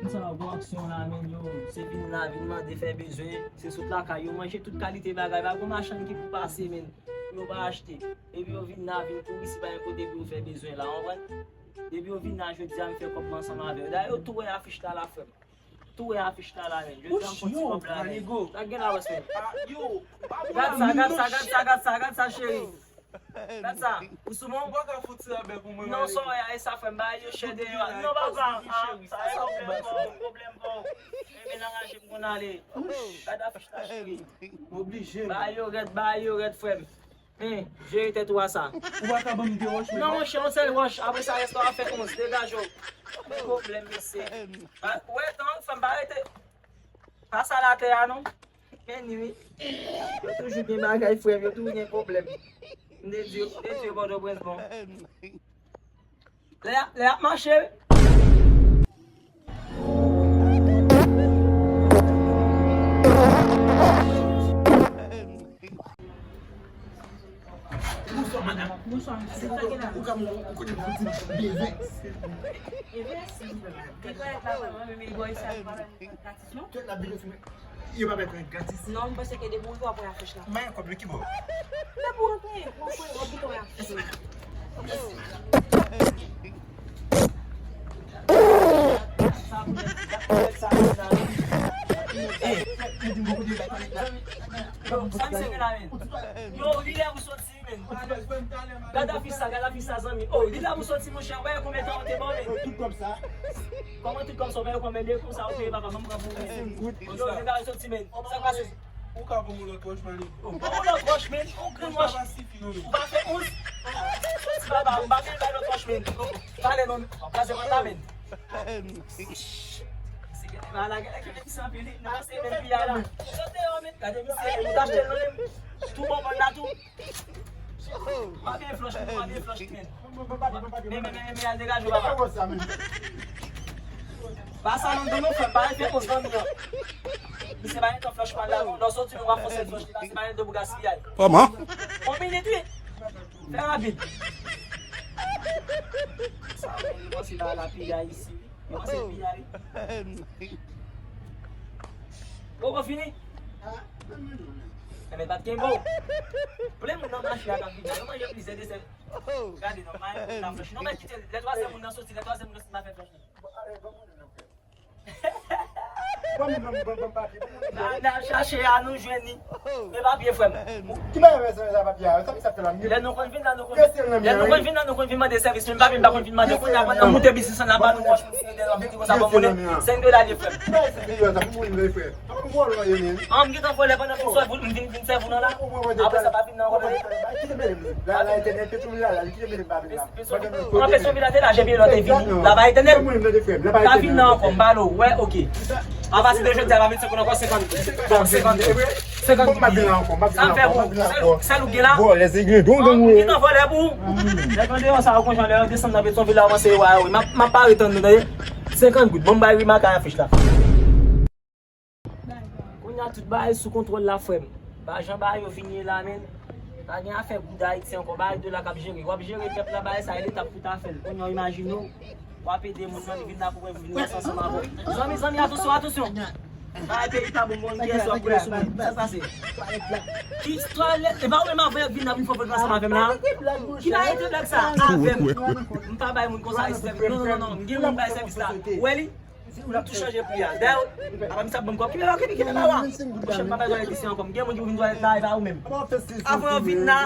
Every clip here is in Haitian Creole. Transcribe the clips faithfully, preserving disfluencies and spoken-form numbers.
Sa gwo aksyon la, men yo, se vin la, vin mande, fè bezwen, se sot lakay yo, manje tout kalite bagay, pa gon machann ki pou pase, men, pou yo pa achte. Epi yo vin la, vin kouri, si pa gen kote pou yo fè bezwen la, w konprann? Epi yo vin la, jodi a, m fè kòb mwen ansanm avè yo. Dayè, yo tou wè afich la, la, frè m. Tou wè afich la, la, men. Jodi a, m fè ti kòb la, men. Sa gen la, wè, men. Gad sa, gad sa, gad sa, gad sa, gad sa, cheri. Gad sa, ou sou bon? Ou pa ka fout ti rabè pou mwen. Non, sa w wè a, e sa, frè m, bagay yo chè deyò a. Non, papa, ah, sa e pwoblèm pa w, pwoblèm pa w. Enben, nan raje m konn ale. Gad afich la, cheri. M oblije. Bagay yo rèd, bagay yo rèd, frè m. Hein, jere tèt ou a sa. Ou pa ka ban m de wòch, men. Non, monchè, yon sèl wòch. Apre sa, rès la w ap fè onz. Degaje w. Pwoblèm, mesye. Ah, wè, tan, frè m, pa rete. Pa sal atè a, non. Men ni wi. Yo toujou gen bagay, frè m, yo toujou gen pwoblèm. M te di yo, m te di yo Pòtoprens bon. Lè y ap, lè y ap mache, wi. Bonswa, madanm. Bonswa, mesye. Sa k gen la? Ou ka, ou konnen pou ti bebe. Bebe, silvouplè, madanm. Li pa la, men, men, li bò isit, li pa la, li pa la. Kèt la, bebe, fime. Yo pa bay pran gratis. Non, m panse ke depi w rive w ap wè afich la. Mwen, kòb yo ki bò? Depi w rantre, w ap wè, w ap bouton wè afich la. Sa pou fè sa, sa pou fè sa. Yo, sa misye gen la, men. Yo, li lè pou soti. Gad afich sa, gad afich sa, zanmi. Oh, li la pou soti, monchè. Ou wè konbyen tan ou te ban, men? Tout kòb sa. Kòman tout kòb sa? Ou wè konbyen de kou sa ou peye, papa? Ban m pran pou ou, men. Yo, li la pou soti, men. Sa k pase? Ou ka ban m yon lòt wòch, man. Oh, ban m yon lòt wòch, men. Yon grenn wòch. Ou pa fè onz? Soti, papa. M pa vle bay lòt wòch, men. Oh, pale non. Kraze kont la, men. Misye gen mal la, gen ki san pili. Nan se men piyay la. Sot deyò, men. Gade misye, ou t achte l nan men m. Tou bon, bon la tou. Pa gen flòch, pa gen flòch, men. Men, men, men, men, al degaje w, papa. Pa sa nan do nou, frè, pa fè koz nan mi an. Misye pa gen tan flòch pa la, non. Lè w soti, nou va fè sèl flòch li, paske pa gen tan pou gaspiyay. Kòman? On minit, wi. Fè rapid. Sa, ou panse la, la piyay isi, wi. Ou panse piyay, wi. Poko fini? Enben, pa t kenbe w. Plen moun nan mache a k ap vin la, yo manje plizyè desè. Gade non, pa gen moun nan flòch. Non, men kite l. Lè twazyèm moun nan soti, lè twazyèm moun nan soti, m a fè flòch. Ban m, ban m, ban m, ban m papye, ban m papye. N al chache a, nou jwenn li. Men papye, frè m. Ki bagay mezanmi sa papye a? Sa ki sa fè la? Lè nou konn vin la, nou konn vin. Lè nou konn vin la, nou konn vin mande sèvis. Men papye, m pa konn vin mande. Kounye a, pandan moute biznis lan, ba nou wòch, moun siye dèyè, vin di konsa, bon, mounen. Senk dola li ye, frè m. Ki bagay senk dola sa? Pou moun vle, frè. An, m gentan vòlè pandan m vin sèvi w, m vin, vin sèvi w nan la. Apre sa, pa vin nan ankò, tande. Kite mele m. La, la, etènèl, petwòl la, la, kite mele m, pa vin la. Anplis, yon vila te la, jan vye lòt te vini. La pa etènèl. Pa vin nan ankò, m pale w, wè, oke. Apati de jodi a, pa vin sèvi w ankò, senkant goud. Bon, senkant goud. Senkant goud. Sa m fè pou ou? Sèl, sèl ou gen la? An, m gentan vòlè pou ou. Nèg andeyò sa yo konn jan lè yo desann nan Petyonvil la, yo panse yo a yo. M ap, m ap pare tann nou, tande. Senkant goud. Bon, m bay Rimak afich la. Kounye a tout bagay sou kontwòl la, frè m. Pa jan bagay yo vin ye la, men. Pa gen afè goud Ayiti ankò, bagay dola k ap jere. W ap jere pèp la, bagay sa, e Leta pou ta fè l. Kounye a, imajine w, w ap ede moun nan, li vin la pou mwen, vin ranse ansanm avè w. Zanmi, zanmi, atansyon, atansyon. Bagay peyi pa bon, bon, kiyès w ap koule sou moun? Sa k pase? Ki twalèt? E pa ou menm avè yo k vin la pou fè vòt ansanm avè m la? Ki bagay de blag sa? Avè m. M pa bay moun konsa respè. Non, non, non, non. M gen moun bay sèvis la. Ou wè li? Ou tou chanje pri a. Dayè, apa misye ap ban m kòb? Kenbe la, kenbe, kenbe la, wa. Monchè, m pa bay twalèt isi ankò. M gen moun ki pou vin twalèt la, e pa ou menm. Avan yo vin la,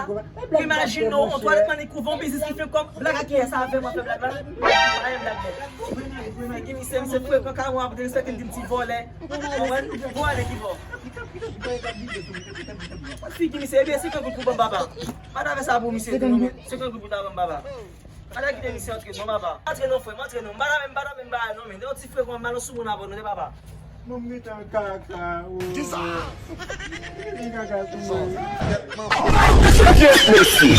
imajine w, yon twalèt nan li kouve yon biznis ki fè kòb. Blag a kiyès sa avè mwen fè blag la? Pa gen blag, non. Figi misye, misye frekan, ka wè ap derespekte l, di m ti vòlè. Konprann? Vòlè ki vò? Figi misye, ebyen, senkant goud pou ban m, papa. Pa ta fè sa pou misye, non, men. Senkant goud pou ta ban m, papa. Pa ta kite misye antre non, papa. Antre non, frè m, antre non. M pa ta menm, m pa ta menm bagay non, men. Yon ti frekan, m al sou moun avè w non, papa. Mwen m gentan kaka, o. Kisa? Li kaka sou mwen. Yes, mesye.